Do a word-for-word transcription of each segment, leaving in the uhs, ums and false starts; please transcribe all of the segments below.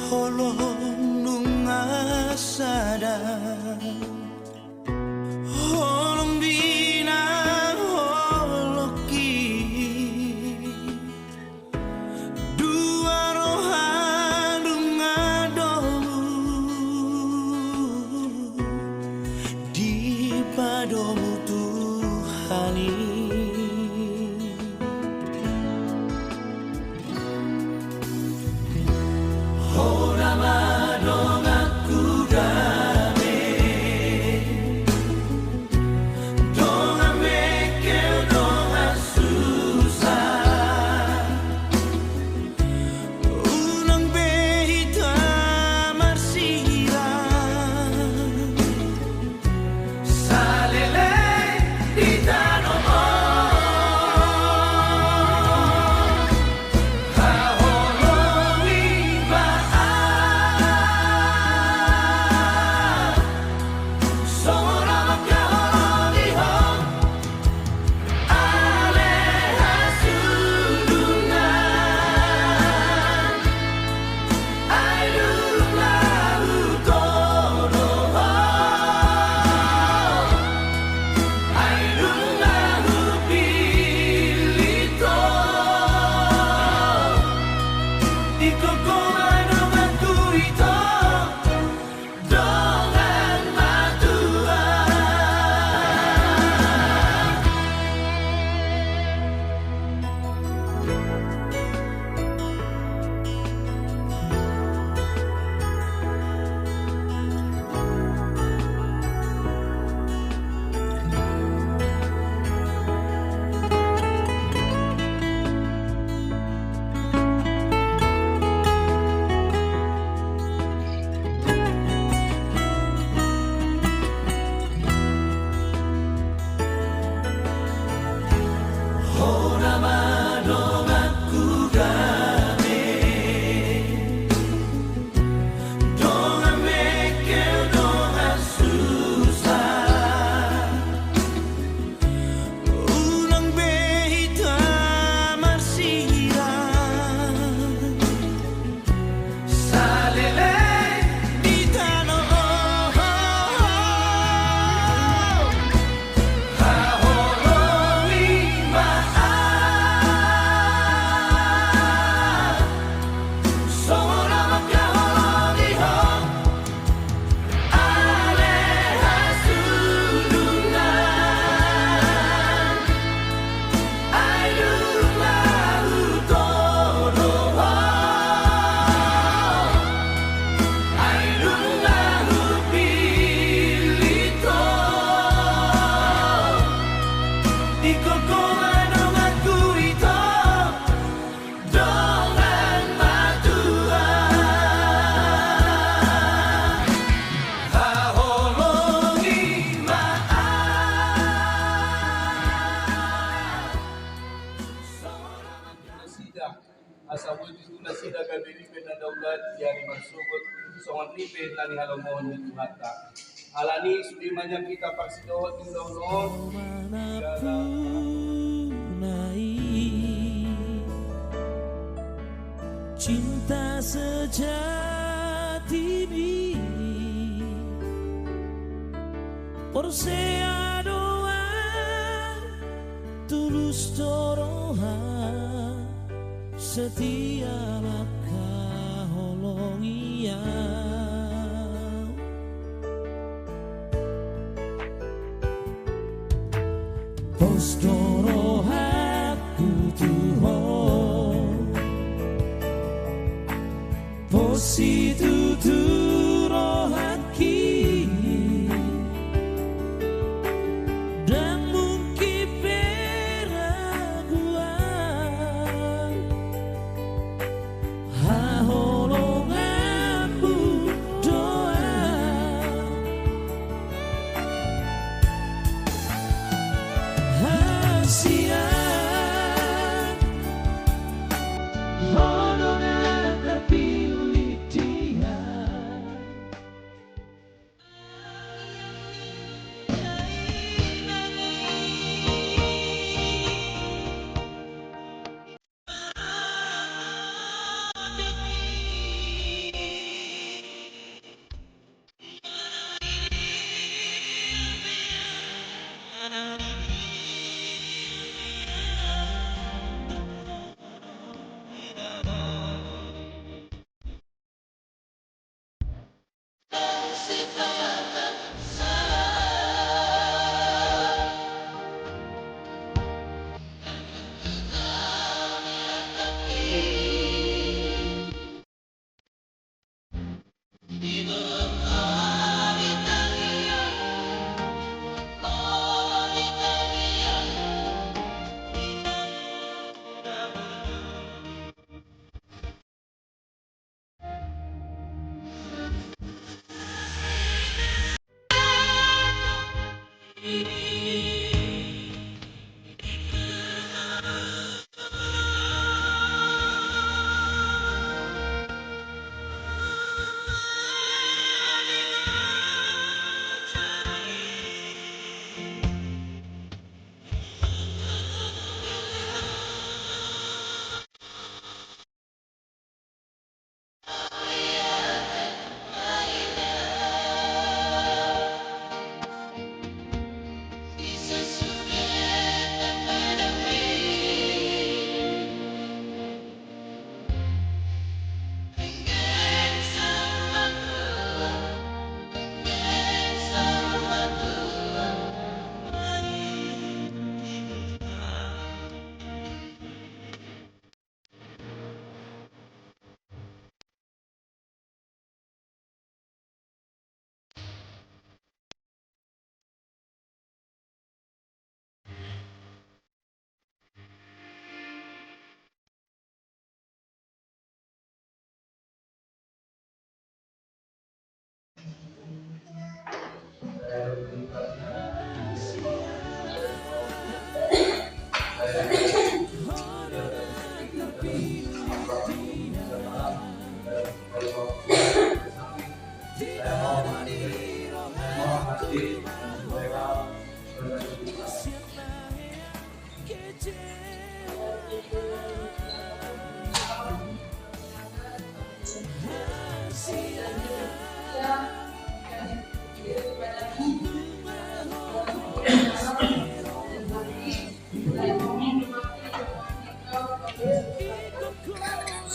Holong nunga sada, holong di na holongki. Dua roha nunga domu dipadomu Tuhan i. Ho nama donganku dame, dongan mengkel, dongan susah. Unang be hita marsilang, saleleng di tano on. Haholongi ma au, songon na mangkaholongi ho. Ale hasudungan, ai dung na hutodong ho, ai dung na hupillit ho. Ingkon ho ma donganku ito. Dongan matua. Ho nama donganku dame, dongan mengkel, dongan susah. Unang be hita marsilang, saleleng di tano on. Haholongi ma au, songon na mangkaholongi ho. Ale hasudungan, ai dung na hutodong ho, ai dung na hupillit ho. Ingkon ho ma donganku ito. Dongan matua, haholongi ma au. Nasida, asa boi tutu nasida gabe nipe na daulat di ari marsogot, songon nipe na nihalomohon ni Tuhanta. Alani i sude ma nian hita parsidohot di ulaon on. Mangampuna i cinta sejatimi, porsea do au, tulus do roha, setia mangkaholongi au. Pos do rohangku tu ho, pos situtu rohangki, ndang mungkin be ragu au. Haholonganmu do au. Hasian, ho dongan terpilih di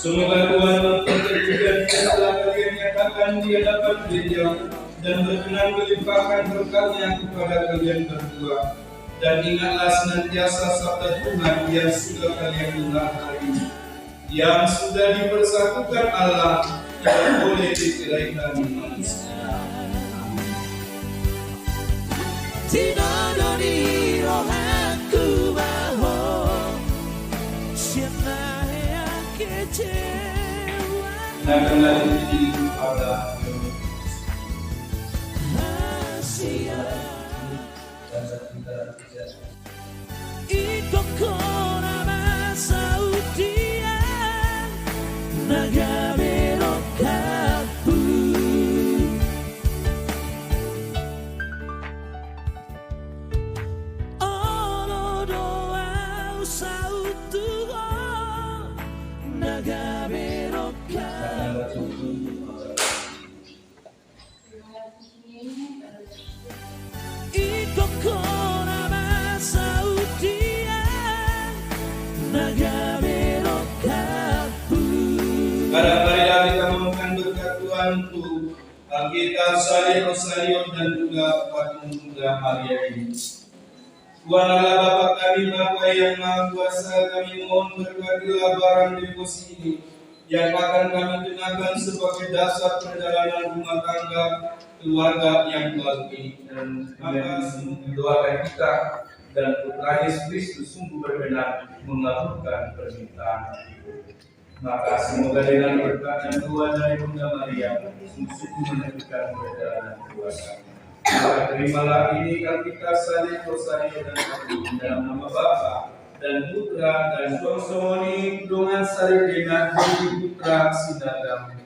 Semoga Tuhan memperhatikan segala kalian nyatakan di hadapan gereja dan berkenan melimpahkan berkat-Nya kepada kalian berdua. Dan ingatlah senantiasa sabda Tuhan yang sudah kalian dengar hari ini, yang sudah dipersatukan Allah, tidak boleh diceraikan manusia. Amin. Tinodo ni rohangku ma Ho, sian na hea kecewaan. Ingkon Ho nama sautian na gabe rongkapku. Olo do ahu saut tu Ho na gabe rongkapku. Ingkon Ho nama sautian na gabe rongkapku. Baik, marilah kita memohon berkat Tuhan untuk Alkitab, Salib, Rosarium, dan juga patung Bunda Maria ini. Tuhan Allah Bapa kami, Bapa yang Maha Kuasa, kami mohon berkatilah barang devosi ini, yang akan kami kenakan sebagai dasar perjalanan rumah tangga keluarga yang baru ini. Dan maka doakan kita dan Putra Yesus Kristus sungguh berkenan mengabulkan permintaan itu. Maka semoga dengan berkat dan doa dari Bunda Maria, sungguh-sungguh menentukan perjalanan keluarga. Maka terimalah ini Alkitab, Salib, Rosarium, dan patung dalam nama Bapa dan Putra dan Roh Songon i dongan saripeon, Putra Sinagam.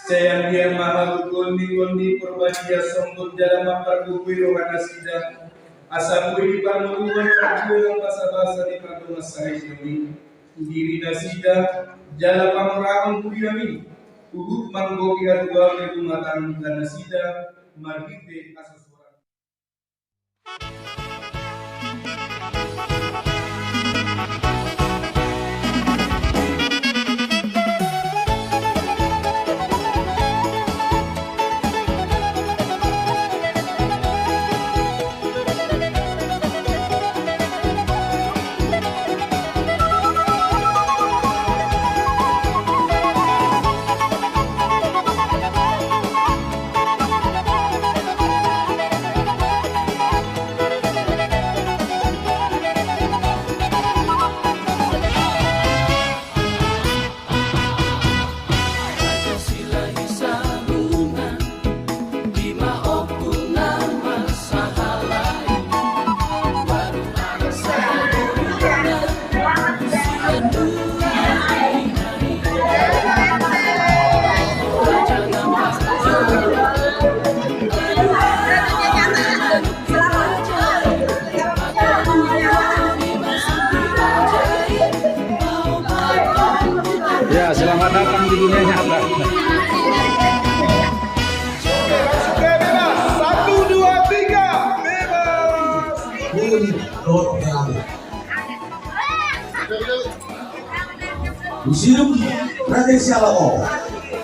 Sai anggiat ma hagogoon ni Tondi Porbadia, songgot jala mampargogoi rohanasida, asa boi diparngoluhon parjuangan basabasa ni pardongansaripeon i tu dirinasida, jala pamoraon tu huriami, huhut manggohi hatuaon ni rumah tangganasida, marhite hasosoran. Ya, selamat datang di dunia nyata. Oke, bebas. Satu, dua, tiga. Bebas. Husidung raja i siala o.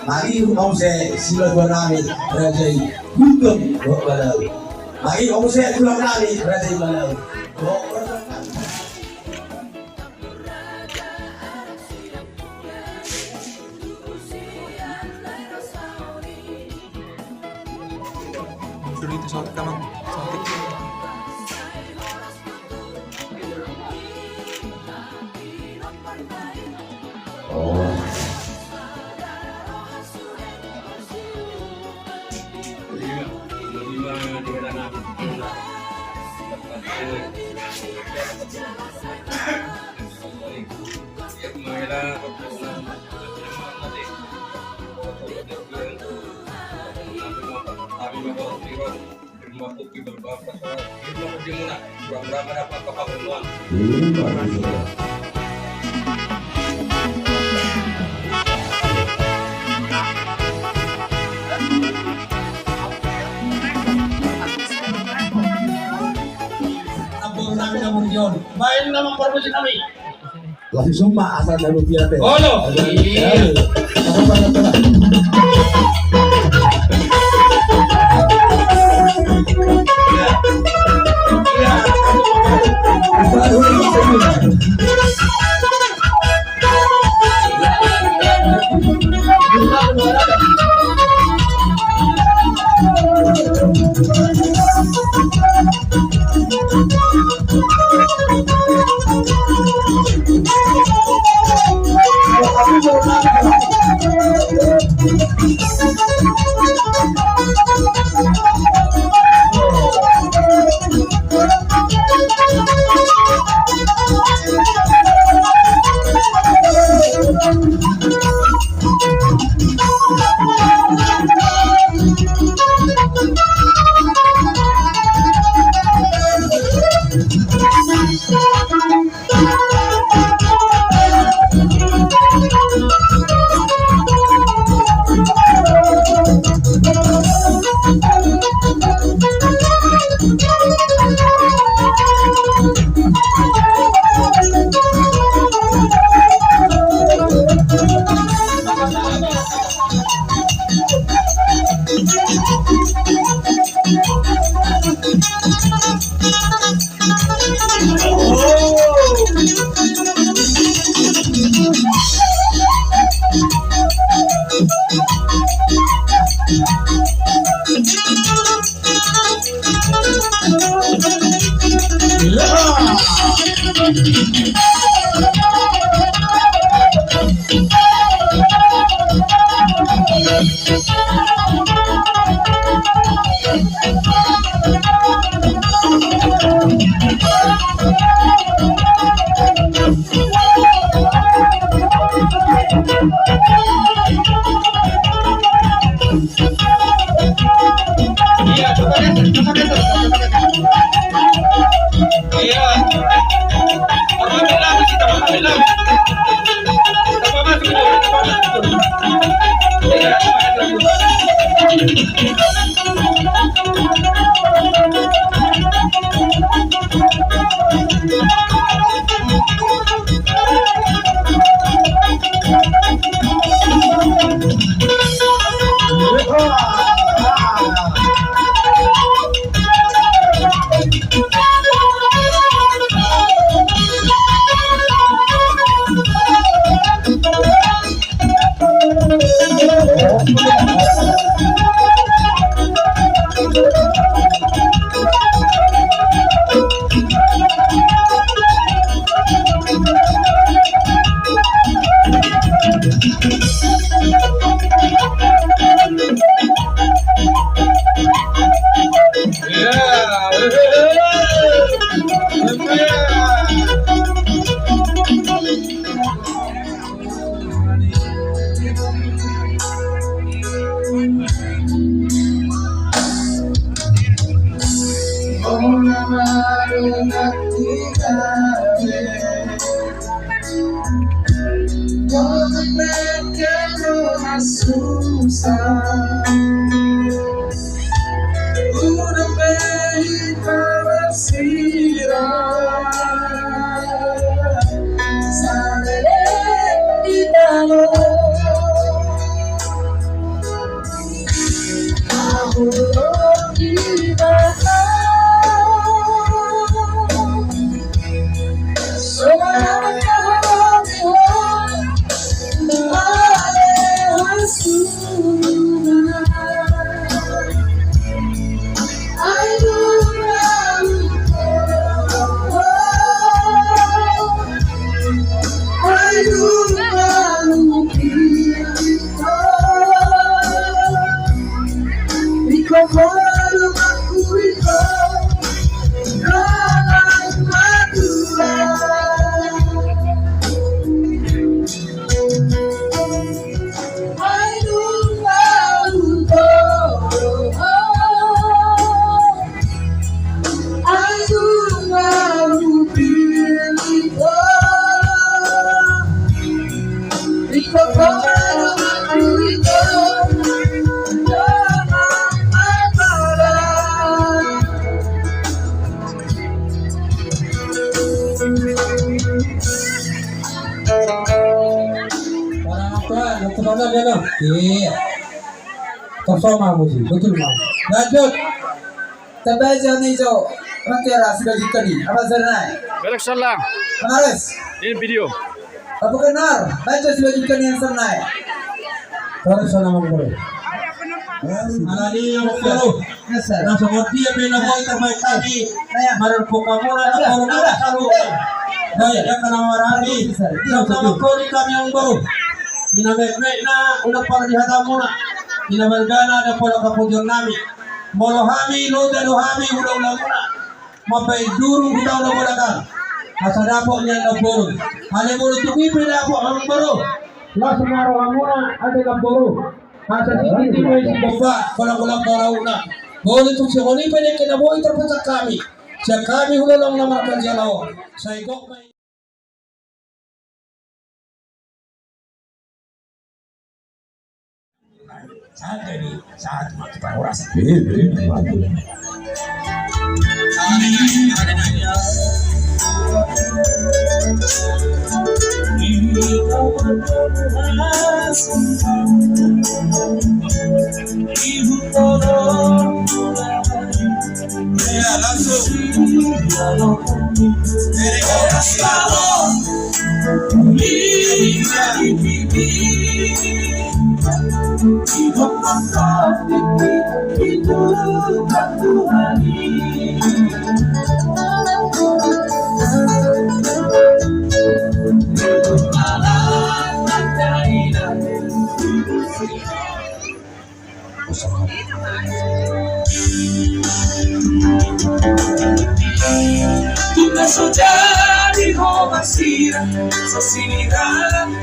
Mari hu muse silaturahmi raja i gultom dohot balalu. Mari hu muse tulang nami raja i balalu. Dulu itu saut kamang, saut. Baen nama parmusi nami. Langsung ma asal na rupiah te. Olo. Iya. Orang tua, yang pertama dia, no? Iya. Kosong, Mas Musi. Betul, Mas. Lanjut. Tabaja ni jo, mantera sudah dikali. Apa sana? Belok salah. Panares. Ini video. Apa kenar? Baja sudah dikali yang sana. Terus sana, Mas Musi. Alani yang baru. Na songon dia pe na boi tarbaen hami. Marhite hamuna na baru na salu. Baik, dia kena marani. Na songon dia kami yang baru. Ina mekmekna, undang pala di hatamuna. Ina balgana, undang pala kapujon nami. Molo hami, loja do hami, undang-undangmuna. Mambaen juru hutaon na bolakang. Asa dapot nian na baru. Alai molo tung i pe dapot hamuna baru. Las ma rohamuna ate na baru. Asa sititi ma i si Bapa, bolang-bolang barauna. Boi tung songon i pe dengke na boi tarpasada hami. Sian hami hulolong na marhaha jala on. Sai gok ma i. Saat jadi, saat mati paruras. Ya, langsung. Tung so jadi ho marsirang, so sinirang.